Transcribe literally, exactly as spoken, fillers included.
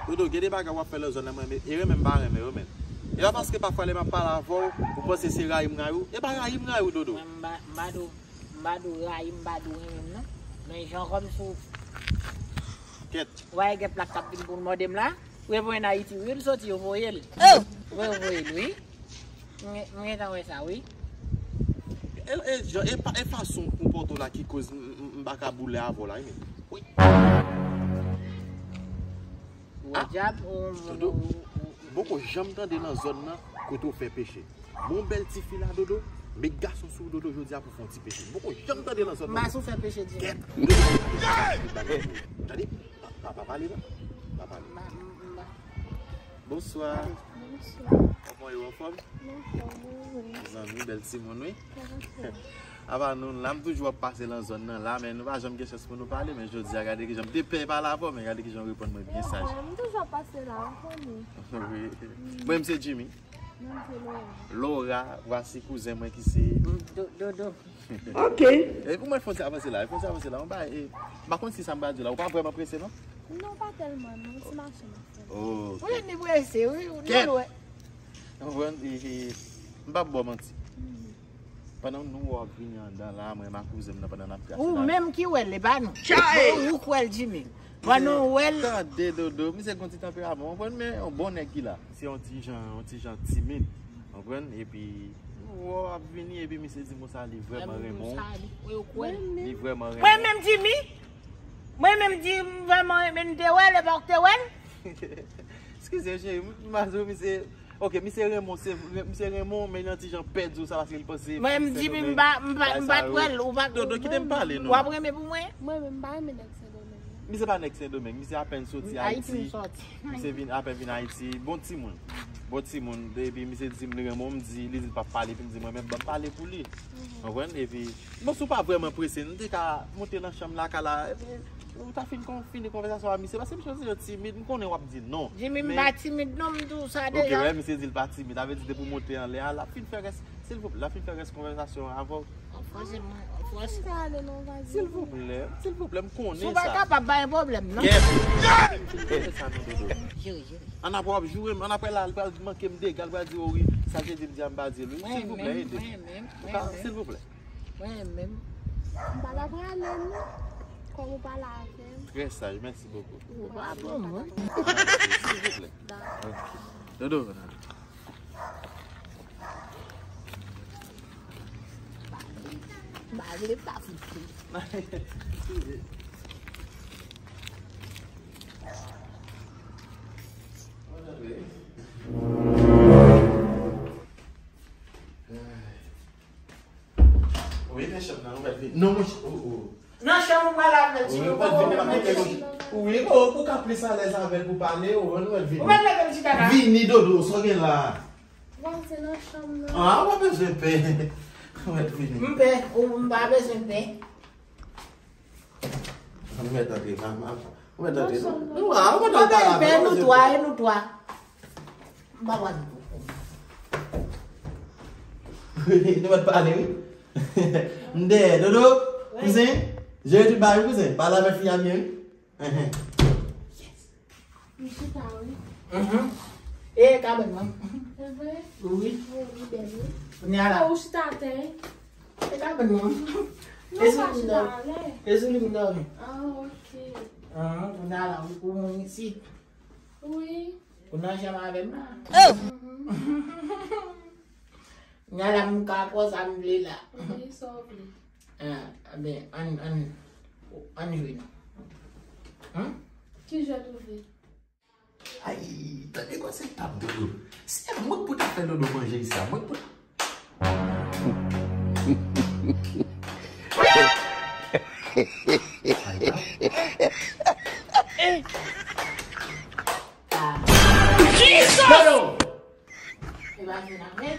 Dodo, gen de bagay w ap fè nan zòn nan, mwen, e renmen m pa renmen yo, men. E pa paske pafwa lè m ap pale avè w, ou panse se rayi m rayi w. E pa rayi m rayi w, Dodo. Mwen, m pa, m pa di w, m pa di w rayi, m pa di w renmen m, non. Men jan kòmsi w Kèt. Wè, gen plak k ap vin pou l mòde m la. Ou e voye n Ayiti, wi, l soti, yo voye l. Wi, yo voye l, wi. M gen, m gentan wè sa, wi. E, e, jan, e, pa- e fason w konpòte w la ki koz m, m, m pa ka boule avè w la, wi, men. Wi. Wè, dyab, ou, ou, Dodo, ou, ou, m poko janm tande nan zòn nan kote w fè peche. Bon, bèl tifi la, Dodo, met gason sou w, Dodo, jodi a pou fè yon ti peche. M poko janm tande nan zòn nan. M pa sou fè peche, di. Kèt! Tande? Pa, pa, pa pale, non. Pa pale. M pa, m, m pa. Bonswa. Bonswa. Kòman yo, anfòm? Anfòm, wi. Zanmi, bèl timoun, wi. Apa nou la, m toujou ap pase nan zòn nan la, men nou pa janm gen chans pou nou pale, men jodi a, gade kijan m te pè pale avè w, men gade kijan w reponn mwen byen saj. Ah, m toujou ap pase la, ou konnen. Wi. Mwen, m se Jimmy. Mwen, m se Laura. Laura, vwasi kouzen mwen ki se Mm, Do-, Dodo. Ok. E pou mwen, fon ti avanse la, e fon ti avanse la, m pa, e, m pa konn si sa m pral di la, ou pa vrèman prese, non? Non, pa tèlman, non, ti mache m ap fè. Oh, ok. Ou lè ni prese, wi, ou Kèt! Lwen. Ou konprann? E, e, m p ap ba w manti. Mhm. Pandan nou wè w ap vini anndan la, mwen, m ak kouzen m nan, pandan n ap trase la. Ou menm ki wè l, e pa nou. Ou, ou k wè l, Jimmy. Pandan w wè l. Tande, Dodo, misye gon ti tanperaman, w konprann, men yon bon nèg ki la. Se yon ti jan, yon ti jan timid, w konprann? Epi, nou wè w ap vini, epi misye di m konsa, li vrèman renmen w. Li vrèman renmen w. Mwen menm, Jimmy? Mwen menm, di m vrèman renmen l, m te wè l, e pa w k te wè l? Eskize, cheri, m, m pa di w, misye Ok, misye renmen w, se vre, misye renmen w, men li yon ti jan pè di w sa paske li panse Mwen, m di, m pa, m pa, m pa t wè l, ou pa Dodo, kite m pale, non. W ap renmen pou mwen? Mwen menm, m pa renmen nèg Sendomeng. Misye pa nèg Sendomeng, misye apèn soti Ayiti. Ayiti, m soti. Misye vin, apèn vin Ayiti, bon timoun. Bon timoun, epi misye di m li renmen w, m di, li di l p ap pale, epi m di mwen menm, ban m pale pou li. Mhm. Konprann? Epi, bon, si w pa vrèman prese, nou te ka monte nan chanm lakay la, epi Ou ta fin kon, fini konvèsasyon a misye, paske misye se yon timid, m konnen w ap di non. Jimmy, m pa timid non, m di w sa deja. Ok, wè, misye di l pa timid, sa vle di depi w monte anlè a, l ap fin fè rès, silvouplè, l ap fin fè rès konvèsasyon an avè w. Franchman, franchman. Silvouplè, silvouplè, m konnen sa. Si w pa kapab, pa gen pwoblèm, non. Kèt! M konnen sa non, Dodo. Jere, jere. An apre w ap joure m, an apre la, l pral manke m dega, l pral di, o wi, sa Jezi m di a, m pa di l, wi. Silvouplè, ede. Silvouplè. Mwen menm. M pa ta prale non. Kòm ou pale avè m. Très sage, merci beaucoup. Ou pa bon, mwen. Silvouplè. Dakò. Dodo. M pa vle pa fout. Wi, nan chanm nan, ou mèt vini. Non, monchè, ou, ou. Nan chanm ou pral avè l, Jimmy, ou pa pwoblèm nan. Wi, ou, ou ka plis alèz avè l pou pale, ou, ou mèt vini. Ou mèt mete l chita la. Vini, Dodo, sa w gen la? Bon, se nan chanm nan. Ah, ou pa bezwen pè. Ou mèt vini. M pè, ou, m pa bezwen pè. Ou mèt antre, m, m, ou mèt antre. Non, non. Nou, ah, ou mèt antre, pè, nou twa, e nou twa. M pa pral di poko. Nou mèt pale, wi. M dèyè, Dodo, wi. Kouzen, jere tout bagay, wi, kouzen. Pale avèk fi a byen, wi. Enhen. Yes. M chita, wi. Mhm. E, kabann mwen. Se vre? Wi. Wi, li bèl, wi. Kounye a la. Ou chita atè, wi. E kabann mwen. Non, pa chita atè. E sou li m dòmi. Ah, ok. Ah, kounye a la, ou, ou moun isit. Wi. Ou nan chanm avè m la? Oh! Nya la m ka fè sa m vle la. Wi, sa w vle. Ah, ben, ann, ann, ann jwe non. Hum? Ki jwèt ou vle? Ay, tande kwa se tap Dodo. Se mwen k pou ta fè Dodo manje sa. Mwen k pou ta. Jesus! E pa vin avè.